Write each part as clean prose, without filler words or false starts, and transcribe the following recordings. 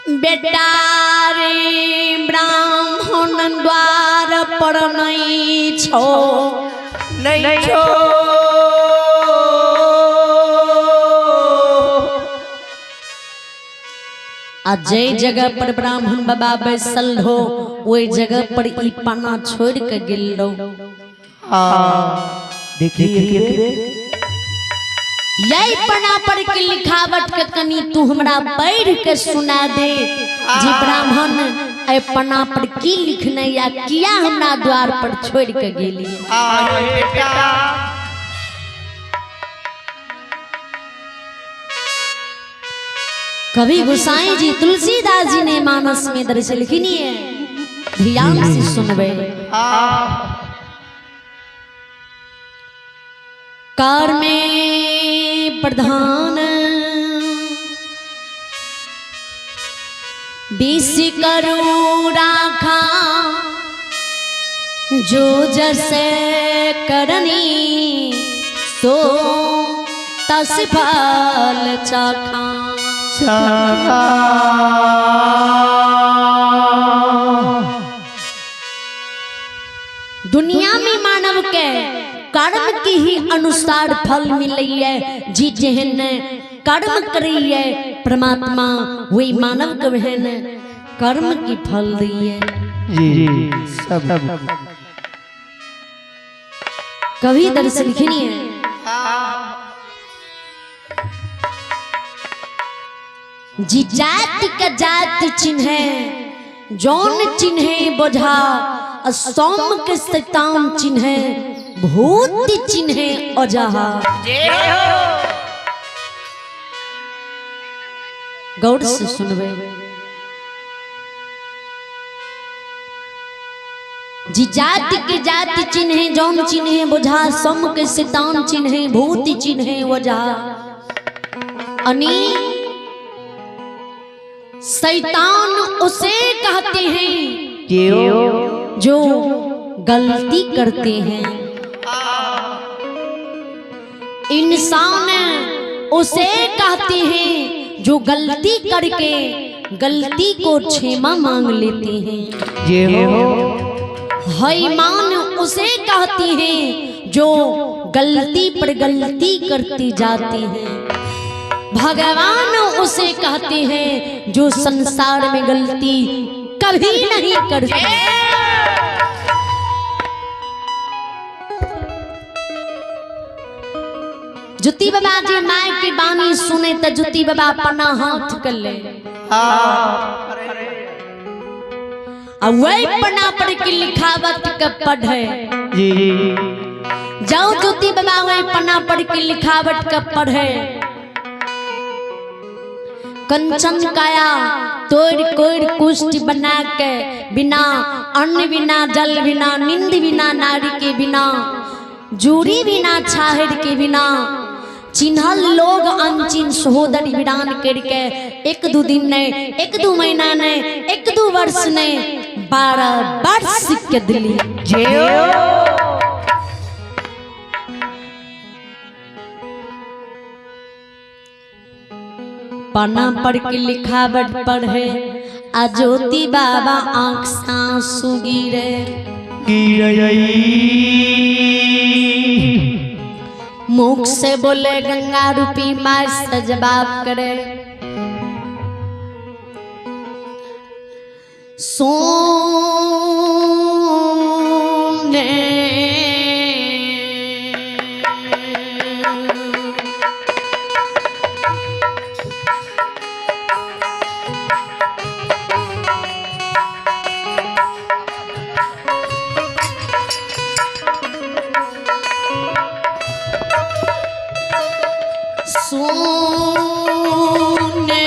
बेटा रे ब्राह्मण द्वार पर नहीं छो नहीं छो। आ जे जगह पर ब्राह्मण बाबा बैसल हो ओहि जगह पर ई पन्ना छोड़ के गेल रहो। देखिए यही पन्ना पर के लिखावट के कनी तू हमरा पढ़ के सुना दे जे ब्राह्मण ए पन्ना पर की लिखने या किया हमरा द्वार पर छोड़ के गेली। कवि गोसाई जी तुलसीदास जी ने मानस में दर्श लिखनी है, ध्यान से सुनबे। कार में प्रधान 20 करूँ राखा जो जैसे करनी सो तस फल चाखा। दुनिया में मानव के कर्म के ही अनुसार फल मिलई है। जी जेहन कर्म करी है परमात्मा वही मानव के वहन कर्म की फल दी है। जी सब कभी दर्शन लिखनी है। जी जाति का जात चिन्ह जौन चिन्ह बोझा सोम के शैतान चिन्ह भूत चिन्ह अजहा। गौर से सुनबे। जी जाति के जाति चिन्ह जौन चिन्ह बोझा सोम के शैतान चिन्ह भूत चिन्ह अजहा। अनी शैतान उसे कहते हैं जो गलती करते हैं, इंसान उसे कहते हैं जो गलती करके गलती को क्षमा मांग लेते हैं। हैमान उसे कहते हैं जो गलती पर गलती करते जाते हैं। भगवान उसे कहते हैं जो संसार में गलती कभी नहीं करते। जुती बाबा जी my की बानी सुने तो जुती बाबा अपना हाथ कर ले और वही पन्ना पर की लिखावट के पढ़े। जाओ जुती बाबा वही पन्ना पर की लिखावट के पढ़े। कंचन काया तोड़ कोड़ कुष्ठ बना के बिना अन्न बिना जल बिना निंद बिना नारी के बिना जूरी बिना छाहर के बिना चिन्हल लोग अनचिन सहोदर विरान करके एक दो दिन ने एक दो महीना ने एक दो वर्ष ने 12 वर्ष के दिली। पन्ना पर की लिखावट पढ़े आ ज्योति बाबा आंख सांसू गिरे मुख से बोले गंगा रूपी मार से जवाब करे। सोने सोने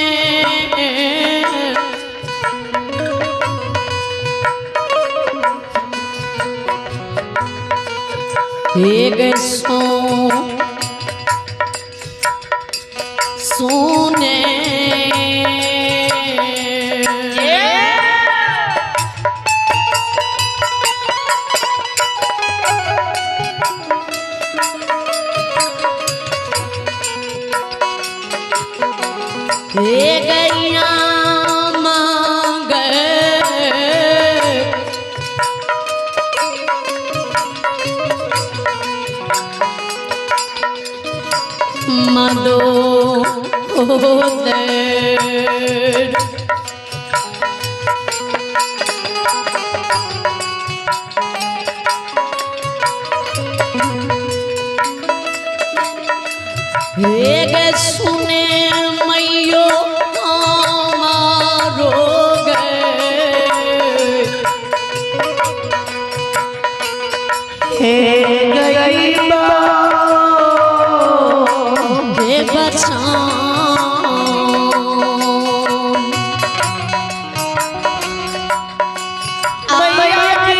एक सो सोने हे गैया मा मदो देर। एक सुने मैयो हमारो गे हे गई हे बचान मैया जी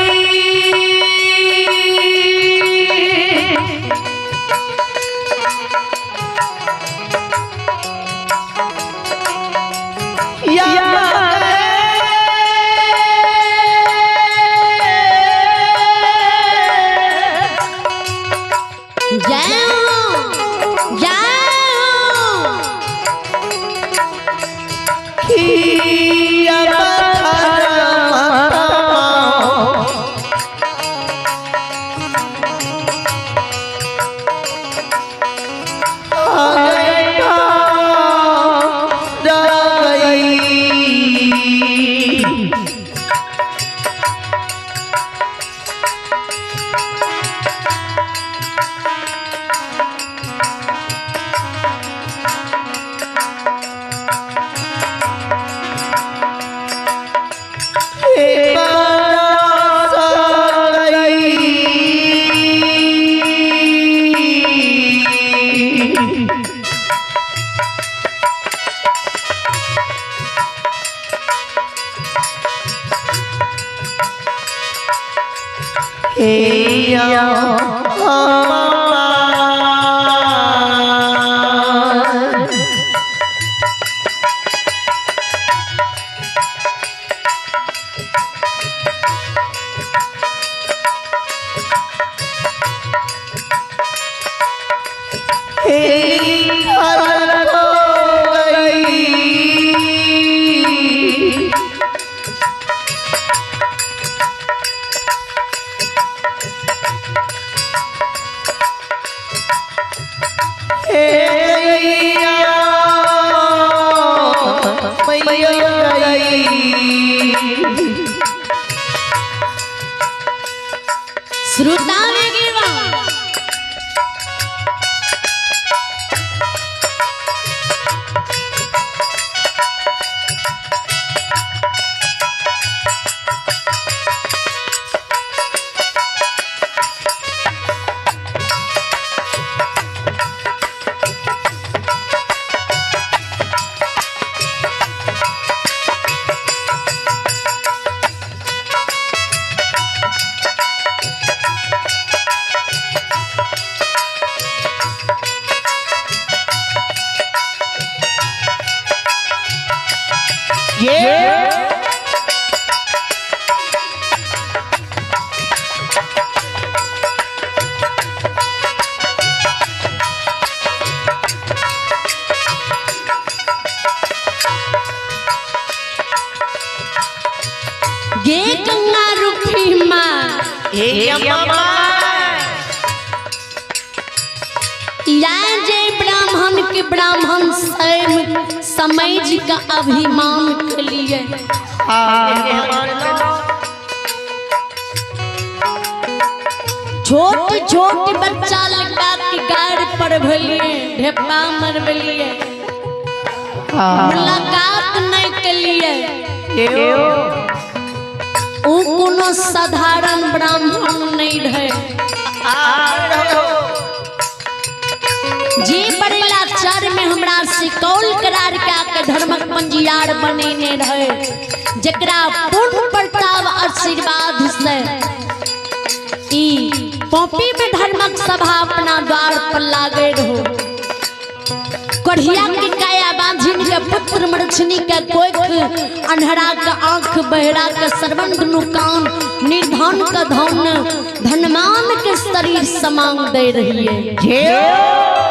या जय हो जय हो। श्रोता में गिरवा गे गंगा रूपी माँ या जे ब्राह्मण के ब्राह्मण स्वयं समझ का अभिमान के लिए छोट छोट बच्चा लगा के गाड़ पर भलिए ढेपा मरबलिए मुलाकात नहीं के लिए ऊ कोनो साधारण ब्राह्मण नहीं रहे जे बड़ेला चर में हमरा सिकौल करार के आके धर्मक पंजियार बनेने रहे जकरा पूर्ण प्रताप आशीर्वाद से ई पॉपी में धर्मक सभा अपना द्वार पर लागे रहो। कढ़िया के काया बांझिन के पुत्र मरछनी के कोख अन्हरा के आंख बहरा के सरवन दुनु कान निर्धन के धन धनमान के शरीर समांग दे रही है।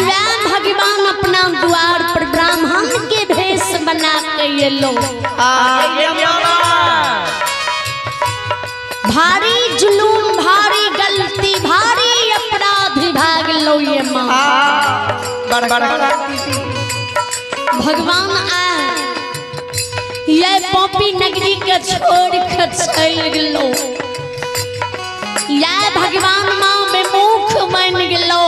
राम भगवान अपना द्वार पर ब्राह्मण के भेष बना के ये लो। भारी जुलूम, भारी गलती, भारी अपराध भाग लो ये माँ। भगवान आए ये पॉपी नगरी के छोड़ के चल गलो। या भगवान माँ बेमुख बन गलो।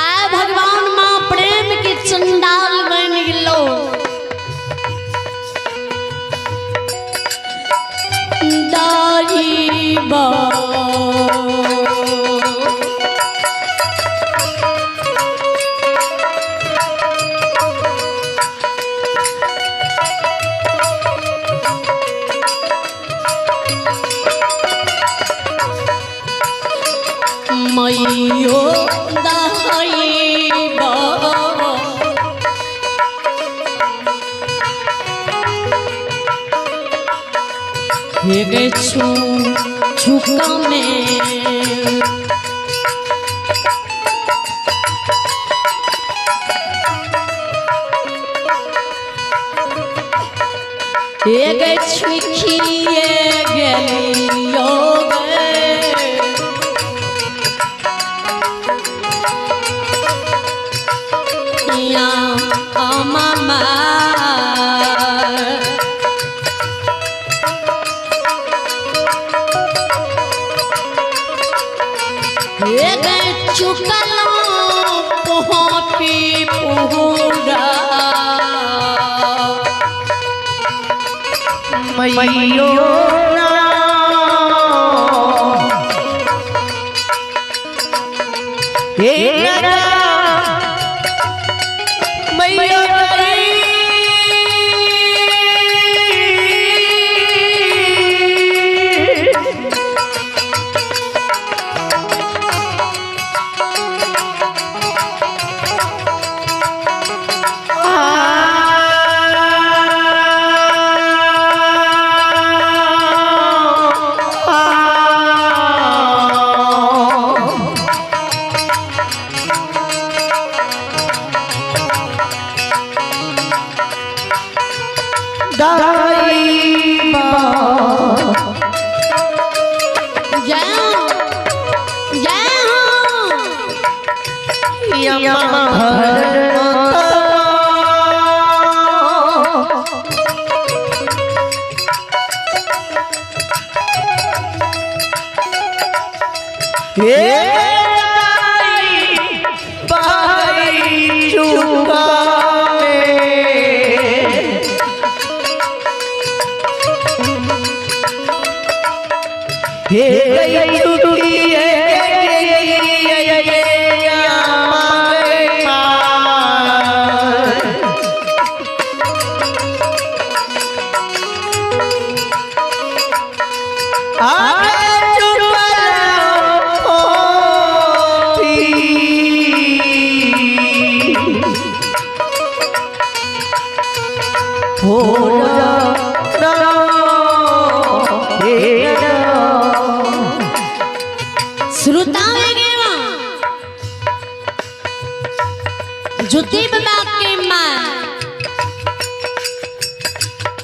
आए भगवान माँ प्रेम के चंडाल बन गलो। दाई बा मैयो दाई बा हे छु छुका में हे छुखिए गेलियो मामा। चुकलो पहुँची पूरा मैयो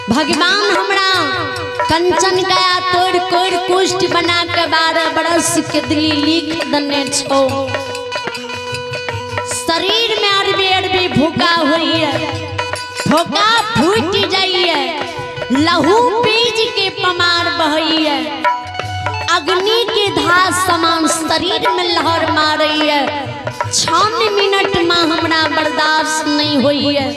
भगवान हमरा कंचन गया तोड़ कोड़ कुष्ठ बना के 12 बरस के दिली लिख दने छो। शरीर में अरबी अरबी भूखा होइए, भूखा फूट जाइए, लहू बीज के पमार बहइए, अग्नि के धार समान शरीर में लहर मारइए। 6 मिनट में हमरा बर्दाश्त नहीं होइए।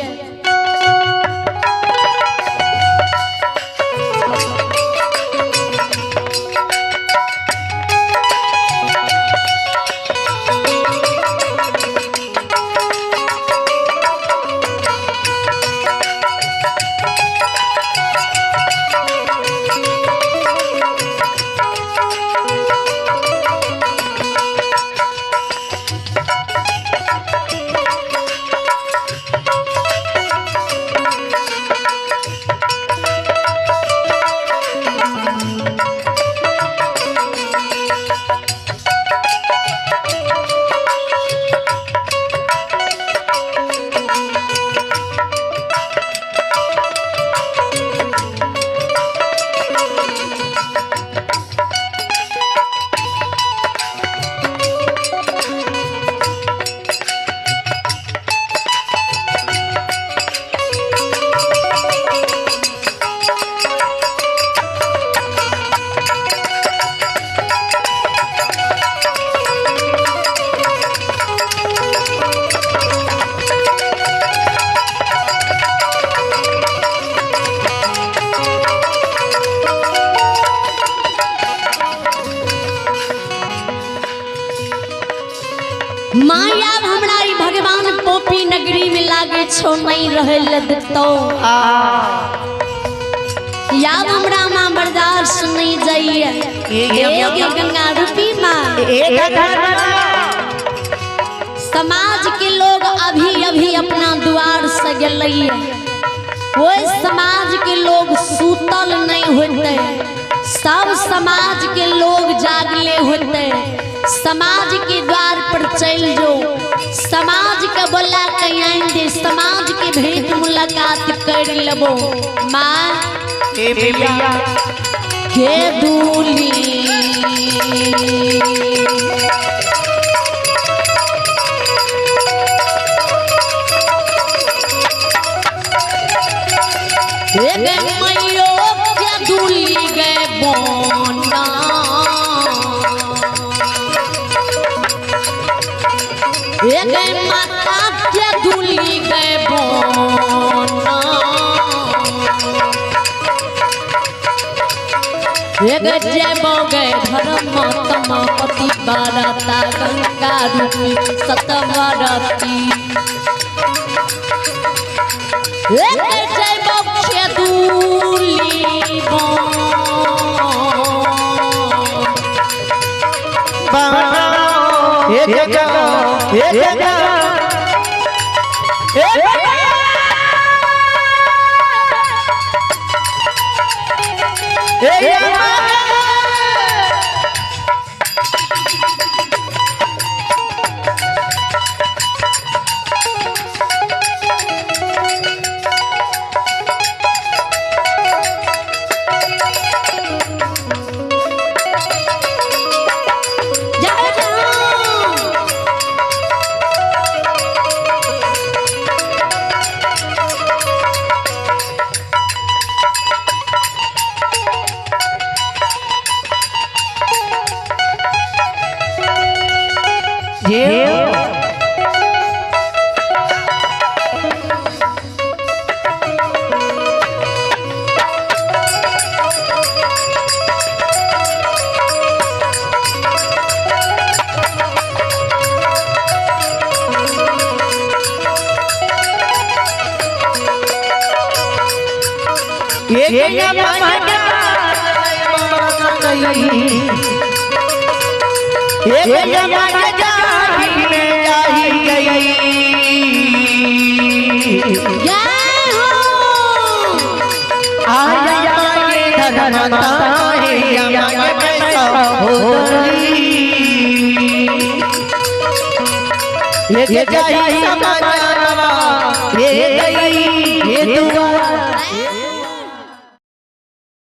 माया हमरा ई भगवान पोपी नगरी में लागे छो नहीं रहे ले देतो। याद हमरा माँ बर्दाश्त नहीं जाइए। एक गंगा रूपी माँ समाज के लोग अभी अभी अपना द्वार से गेलैया। वो समाज के लोग सूतल नहीं होते, सब समाज के लोग जागले होते। समाज के द्वार पर चल जो, समाज के बोला के आइन दे, समाज के भेंट मुलाकात कर लेबो। माँ के दूली मैयो के दूली गए बोना, गए माता के दूली गए बोना, जय गए धर्म तमापति बारता गंगा रूपी सतवरती। जय बख्य दूली ये